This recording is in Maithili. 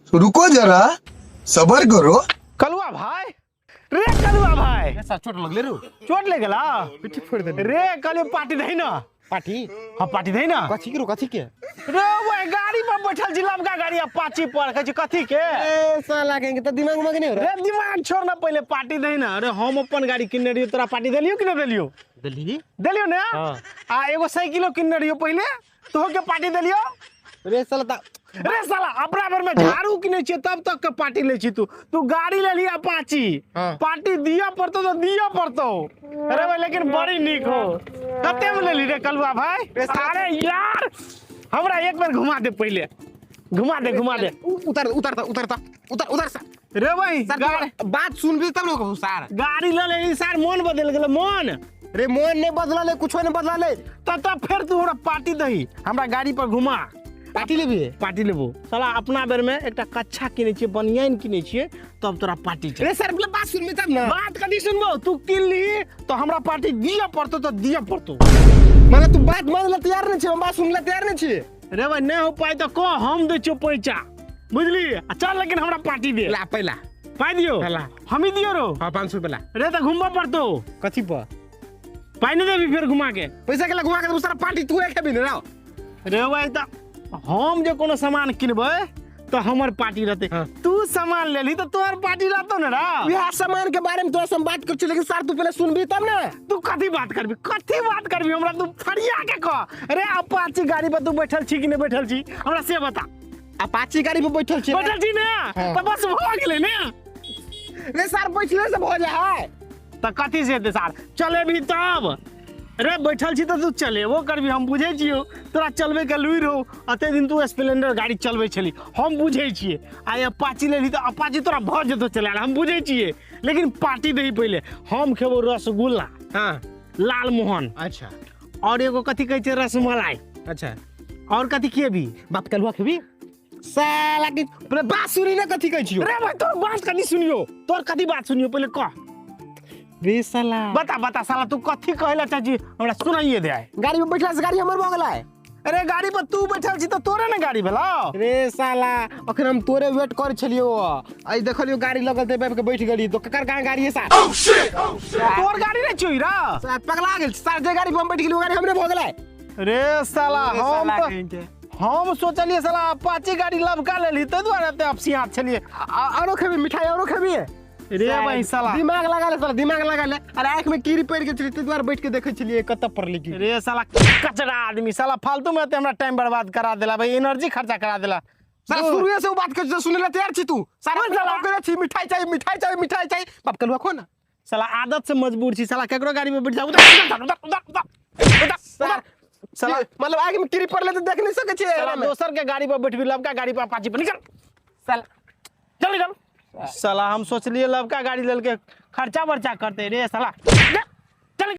रुको जरा, सबर करो। कलुआ भाई रे, कलुआ भाई। सर, चोट लगले रू। चोट ले गेला। पिट्ठी फोड़ देने। रे कलु, पार्टी दही ना। पार्टी? हाँ, पार्टी दही ना। कथी के रू, कथी के? रे वो गाड़ी पर बैठल छी, लमका गाड़ी अपाची पर, कहै छी कथी के। ए साला, कहेंगे तो दिमाग उमाग नहीं हो रहा। रे दिमाग छोड़ ना, पहले पार्टी दही ना। अरे हम अपन गाड़ी किनने रहियो, तोरा पार्टी देलियो कि नहीं देलियो? दिल्ली। देलियो ना? हाँ। आ एगो साइकिलो किनने रहियो पहले, तो के पार्टी देलियो? रे साला ता रे साला, अपना भर में झाड़ू किने छियै तब तक के पार्टी लै छी। तू तू गाड़ी ले लिया अपाची। हाँ। पार्टी दिया पड़तो तो दिया पड़तो। अरे भाई, लेकिन बड़ी नीक हो। कते में लेली रे कलुआ भाई? रे साला। अरे यार, हमरा एक बेर घुमा दे, पहले घुमा दे, घुमा दे। उतर, उतर, उतर, उतर, उतर सर। रे भाई। सर, बात सुन भी तब लोग सर। गाड़ी ले लेली सर, मन बदल गेल मन। रे मोन नहीं बदला ले, कुछो नहीं बदला ले। तब तब फेर तू हमरा पार्टी दही, हमरा गाड़ी पर घुमा। पार्टी लेबी? पार्टी लेबो साला। अपना बेर में एकटा कच्छा किने छियै, बनियान किने छियै, तब तोरा पार्टी छै। रे सर, बोले बात सुन भी तब ना। बात कथी सुनबो? तू किन ली तो हमरा पार्टी दिअ पड़तो तो दिअ पड़तो। माने तू बात मान ले तैयार नहीं छी, हम बात सुन ले तैयार नहीं छी। रे भाई, नहीं हो पाई तो कह, हम दै छियौ पैसा, बुझली? आ चल, लेकिन हमरा पार्टी दे। ला पहला। पाई दियो। ला। हम ही दियो रो। हाँ, 500 रुपया ला। रे तो घुमबो पड़तो। कथी पर? पाई नहीं देबी फेर घुमा के? पैसा के ला घुमा के दूसरा पार्टी तू एक खेबी ना। रे भाई, तो हम जे कोनो सामान किनबै तो हमर पार्टी रहते। हाँ। तू सामान लेली तो तोहर पार्टी रहतो ना रा। यह सामान के बारे में तोरा से हम बात कर छी, लेकिन सर तू पहले सुनबी तब ना। तू कथी बात करबी, कथी बात करबी? हमरा तू फरिया के कह। अरे अपाची गाड़ी पर तू बैठल छी कि नहीं बैठल छी, हमरा से बता। अपाची गाड़ी पर बैठल छी। बैठल छी ना? हाँ। तो बस भऽ गेलै ने। रे सर, बैठले से भऽ जाए है? तऽ कथी से हेतै सार? चलेबही तब। रे बैठल छी तऽ तू चलेबो करबी, हम बुझै छियौ, तोरा चलबै के लुरि हौ। अते दिन तू स्प्लेंडर गाड़ी चलबै छली, हम बुझै छियै। आइ अपाची लेली तऽ अपाची तोरा भऽ जेतौ चलायल, हम बुझै छियै। लेकिन पार्टी दही पहिले। हम खेबौ रसगुल्ला। हाँ। लालमोहन। अच्छा। और एगो कथी कहै छै, रसमलाई। अच्छा। और कथी खेबी? बाप, कलुआ खेबी? साला के पहले बात सुनी ना, कथी कहै छियौ। रे भाई, तोर बात कथी सुनियो, तोर कथी बात सुनियो, पहिले कह। रे साला। बता, बता साला, तू कथी कहला चाची, हमरा सुनाइए दे आइ। गाड़ी में बैठला से गाड़ी हमर भऽ गेलै? अरे गाड़ी पर तू बैठल छी तऽ तोरे ने गाड़ी भेलौ। रे साला, अखन हम तोरे वेट कर छलियो, आई देखलियो गाड़ी लगल ते बैठ के बैठ गेली, तो ककर कहाँ गाड़ी है सार? तोर गाड़ी नहीं छुई रा। सार पगला गेल सार, जे गाड़ी पर हम बैठ गेली ओ गाड़ी हमरे भऽ गेलै। रे साला, हम तो हम सोचलिए साला अपाची गाड़ी लबका लेली, ताहि दुआरे एते अपसियात छलिए। आरो खेबी मिठाई? आरो खेबी? रे भाई साला। दिमाग लगा ले साला, दिमाग लगा ले। अरे आँख में कीड़ी पड़ गेल छलै, ताहि दुआरे बैठ के देखै छलियै कतऽ पड़लै की। रे साला कचरा आदमी, साला फालतू में एते हमरा टाइम बर्बाद करा देला भाई, एनर्जी खर्चा करा देला। साला, शुरुए से वो बात कर, सुने ला तैयार छी तू साला? कौन साला? साला छी, मिठाई चाहिए, मिठाई चाहिए, मिठाई चाहिए। बाप, कलुआ खो ना। साला आदत से मजबूर छी साला, केकरो गाड़ी में बैठ जा, उधर उधर उधर उधर उधर उधर उधर साला, मतलब आँख में कीड़ी पड़ले तऽ देख नहीं सकै छियै। साला दोसर के गाड़ी पर बैठबी, लबका गाड़ी पर, अपाची पर, निकल। साला। चल निकल साला। हम सोचलिए लबका गाड़ी लेलके, खर्चा बर्चा करते। रे साला। जा।